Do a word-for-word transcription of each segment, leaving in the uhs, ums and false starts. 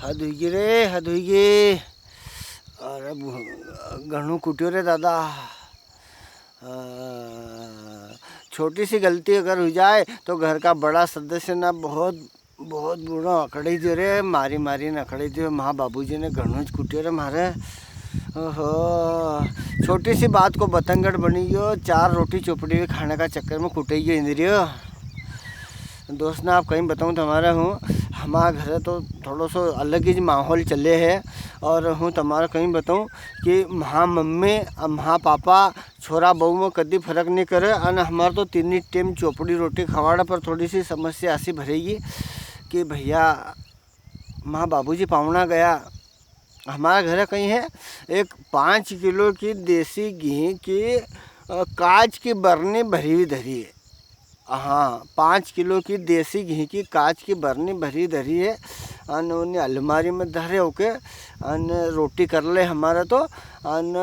हद हुई गई रे, हद हुई गई। अरे, घणो कुटियो रे दादा। अ, छोटी सी गलती अगर हुई जाए, तो घर का बड़ा सदस्य ना बहुत, बहुत बुरा अकड़ाई दियो रे, मारी मारी ने अकड़ाई दियो। म्हा बाबूजी ने घणो ज कुटियो रे म्हारे। ओहो, छोटी सी बात को बतंगड़ बनी गयो, चार रोटी चोपड़ी खाने का चक्कर में कुटाई गयो इंद्रियो। दोस्त ना, आप कई बताऊँ तुम्हारे हूँ, हमारे घर तो थोड़ो सो अलग ही माहौल चले है। और हूँ तुम्हारे कई बताऊँ कि म्हा मम्मी और म्हा पापा छोरा बहू में कदी फर्क नहीं करे। अन हमारे तो तीन ही टेम चोपड़ी रोटी खवाड़ा पर थोड़ी सी समस्या ऐसी भरेगी कि भैया, म्हा बाबूजी पावणा गया, हमारे घरे कई है, एक पाँच किलो की देसी घी की, अ, कांच की बरनी भरी हुई धरी है। हाँ, पाँच किलो की देसी घी की कांच की बरनी भरी धरी है। अन उन्हें अलमारी में धरे होके, अन रोटी कर ले हमारे तो, अन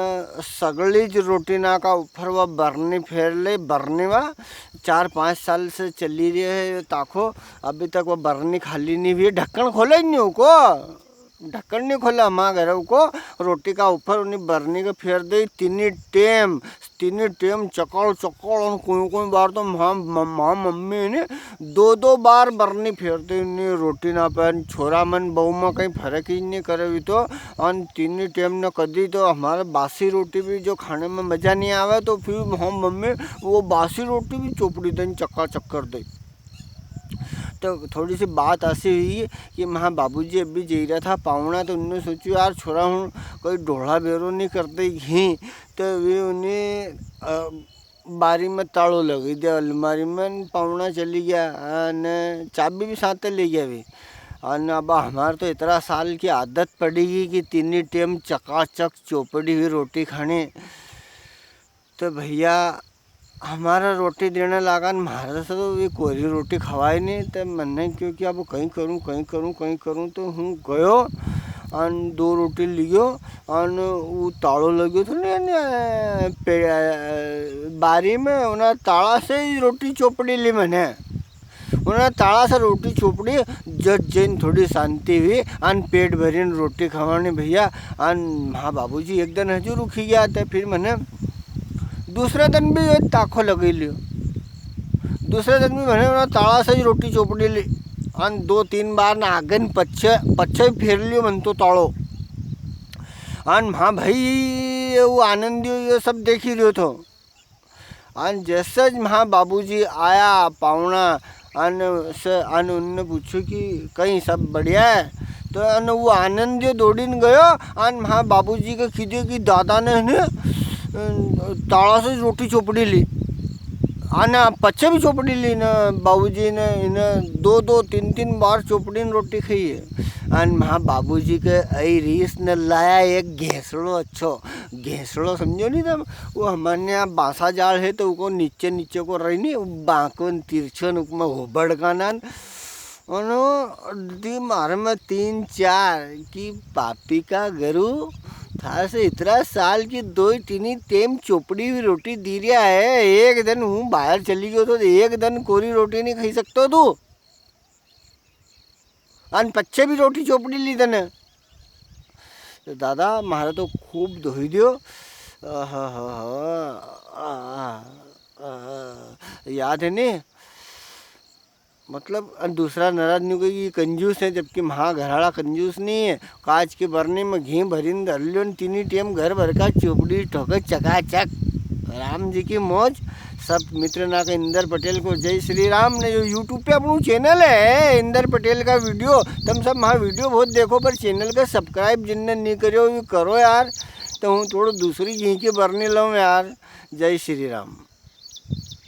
सगली ज रोटी ना का ऊपर वा बरनी फेर ले, बरनी वा चार पाँच साल से चली रही है, ये ताको, अभी तक वो बरनी खाली नहीं हुई, ढक्कन खोले ही नहीं उको। ढक्कन नहीं खोला हमारे घर को, रोटी का ऊपर उन्हीं बरनी के फेर दे, तीनी टेम, तीनी टेम चकल चकल। और कोई कोई बार तो माँ, म-, माँ मम्मी ने दो दो बार बरनी फेर दे, उन्हीं रोटी ना पे। छोरा मन बहू में कई फर्क ही नहीं करे भी तो। अन तीनी टेम ने कदी तो हमारे बासी रोटी भी जो खाने में मजा नहीं आवे, तो फिर माँ मम्मी वो बासी रोटी भी चोपड़ी दे, चक्का चक्कर दे। तो थोड़ी सी बात ऐसी हुई कि म्हा बाबूजी अभी जई रहा था पावणा, तो उनने सोच्यो, "यार छोरा, हूँ कोई ढोला बेरो नहीं करते ही।" तो वे उन्हें, अ, बारी में तालो लगी दिया, अलमारी में, पावणा चली गया, अन चाबी भी साथ ले गया वे। अन अब हमारे तो इतना साल की आदत पड़ेगी कि तीनी टेम चकाचक चोपड़ी हुई रोटी खाने। तो भैया, हमारा रोटी देने लागा न, म्हारे से तो वे कोरी रोटी खवाय नहीं। तो मन्ने क्यो कि अब कई करूँ, कई करूँ, कई करूँ, तो हूँ गयो अन दो रोटी लियो अन वो तालो लग्यो थो ने, ने, पे-, बारी में, उन्हें ताला से ही रोटी चोपड़ी ली मन्ने। उन्हें ताला से रोटी चोपड़ी, जद जैन थोड़ी शांति हुई, अन पेट भरीन रोटी खवानी भैया। अन म्हा बाबूजी एक दिन हजू रुकी गया था, फिर मन्ने दूसरे दिन भी ये ताको लगी लियो। दूसरे दिन भी मन्ने उन्हें ताला से ही रोटी चोपड़ी ली, अन दो तीन बार ना आगे न पच्छे, पच्छे ही फेर लियो मन्ने तो तालो। अन म्हा भाई, ये वो आनंदियो ये सब देखी रह्यो थो। अन जैसे ज म्हा बाबूजी आया पावणा, अन से, अन उनने पूछ्यो कि कई सब बढ़िया है? तो अन वो आनंदियो दौड़ीन गयो, अन म्हा बाबूजी के कीधो कि दादा ने, ने, अ, ताला से रोटी चोपड़ी ली। अन पच्छे भी चोपड़ी ली ने, बाबूजी ने इन्हें दो दो तीन तीन बार चोपड़ी ने रोटी खाई है। अन म्हा बाबूजी के आई रीस ने लाया एक घेसड़ो अच्छो, घेसड़ो समझो नी तम, वो हमारे यहाँ बांसा जाल है, तो उको नीचे नीचे को रही नी, वो बांको न तिरछो न उकमा होबड़ का नान। अनो दी मारे में तीन चार की पापी का गरु, था से इतरा साल की दो ही तीनी टेम चोपड़ी हुई रोटी दी रिया है। एक दिन हूँ बाहर चली गयो तो एक दिन कोरी रोटी नहीं खाई सकतो तू। अन पच्छे भी रोटी चोपड़ी ली तने। तो दादा, म्हारे तो खूब धोई दियो। आहा, आहा, आहा, आहा। याद है नी? मतलब, अन दूसरा नाराज नी कोई कि कंजूस है, जबकि म्हा घराला कंजूस नी है। कांच की बरनी में घी भरीन धर लियो न, तीनी टेम घर भर का चोपड़ी ठोके चकाचक। राम जी की मौज। सब मित्र ना के इंदर पटेल को जय श्री राम। ने जो YouTube पे अपनू channel है इंदर पटेल का video, तम सब म्हा video बहुत देखो, पर channel का subscribe जिनने नी करियो, वो करो यार। तो हूँ थोड़ो दूसरी घी की बरनी लऊँ यार। जय श्री राम।